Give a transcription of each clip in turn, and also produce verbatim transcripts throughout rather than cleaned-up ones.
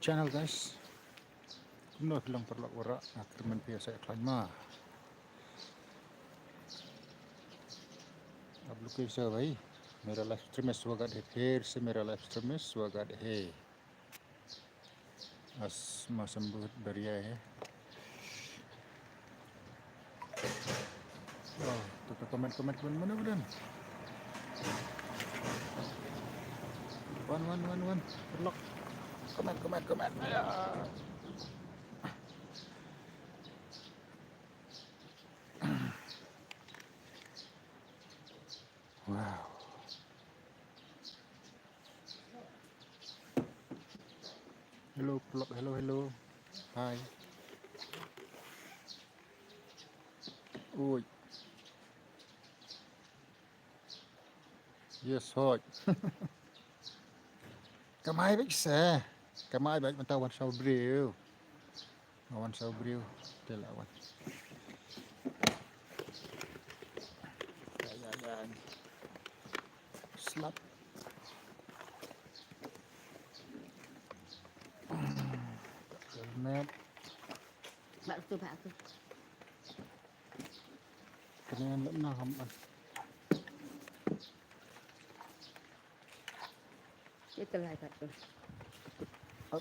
Channel, guys. Kumno phi long paralok baroh, nga kyrmen phi sa ïa khlaiñ ma. Ap luk sa bhai. Mera live stream hai, swagat hai phir se mera live stream hai, swagat hai. As ma sambut baria hai. Oh, tu, tu, comment, comment, comment, mana bulan? Wan, wan, wan, wan. Paralok. Comment, comment, comment. Aya. Wow. Hello, paralok. Hello, hello. Hi. Oi. Yes, hoi. Kamai bad se. Kamai bad mynta wan sha u briew. Wan sha u briew. Te la wan. Ya, ya, ya. Slap. Helmet. Bak tu, bak tu. Kena yang nak nak. Ito lang ito. Ah,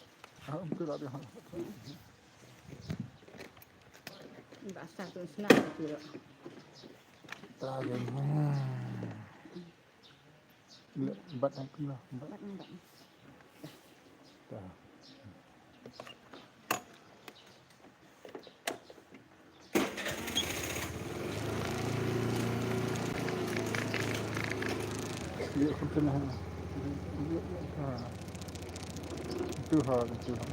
ah, ito lang ito. Basta tu senang tu. Tagan. Bat ang kena. Bat. Bat, bat. Dah. Itu ha, itu ha.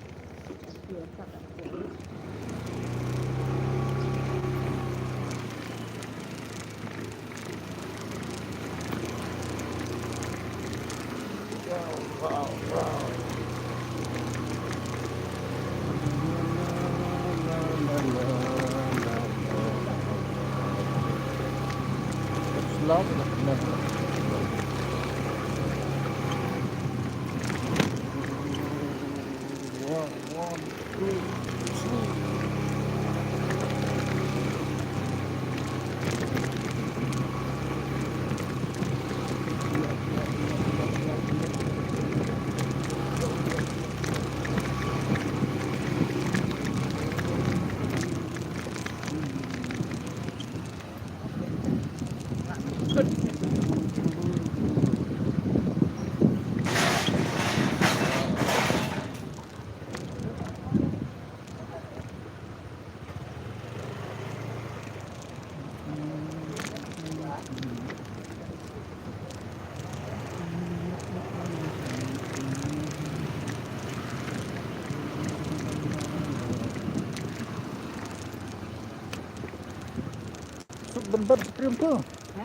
Suk ban bat satri tu. Ha?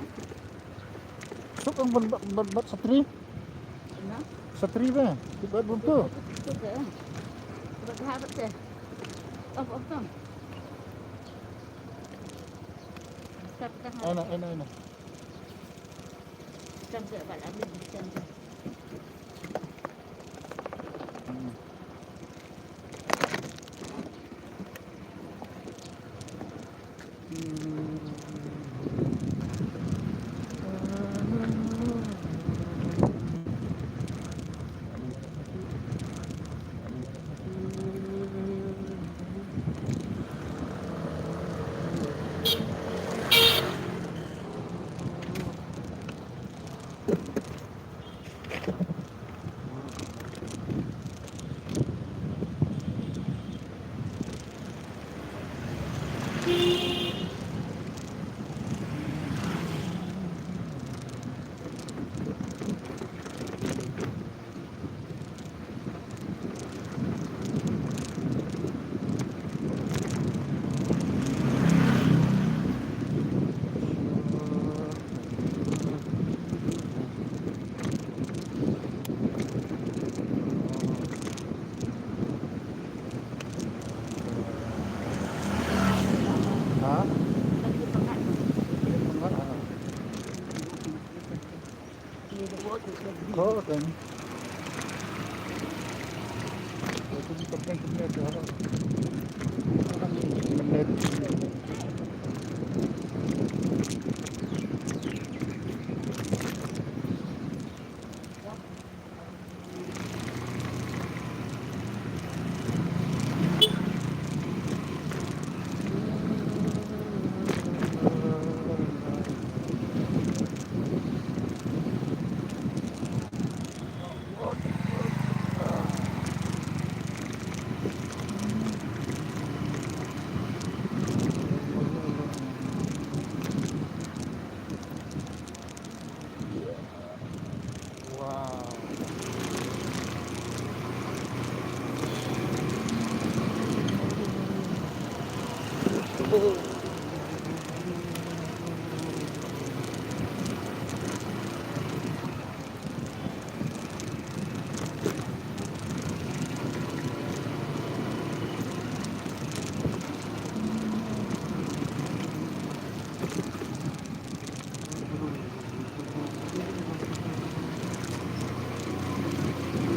Suk ang ban bat, bat, bat satri. Ina? Satri ba? Ki bat bun tu. Tu ke? Bat ha bat ke? Op, op tu. Stop dah. Ana, ana, ana. Stop ke bat lagi, stop ke. Ha? Ko kan.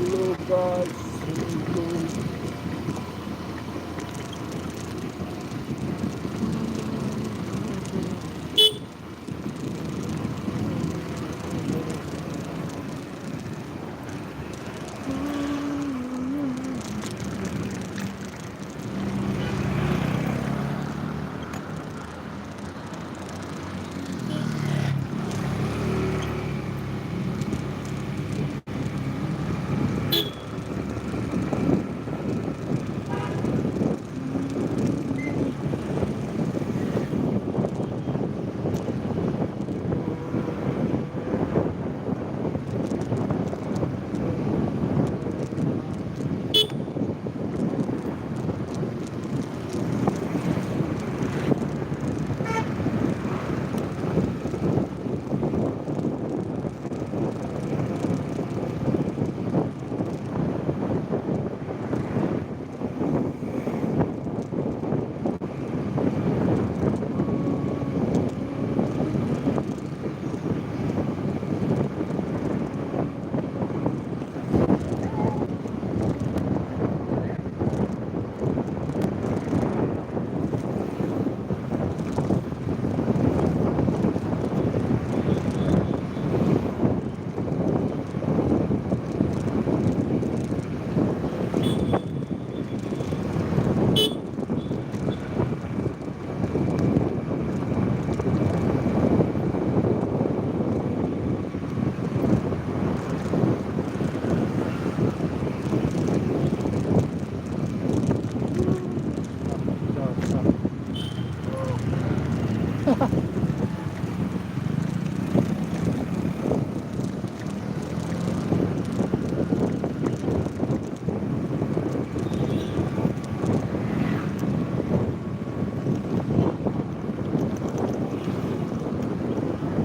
Hello guys,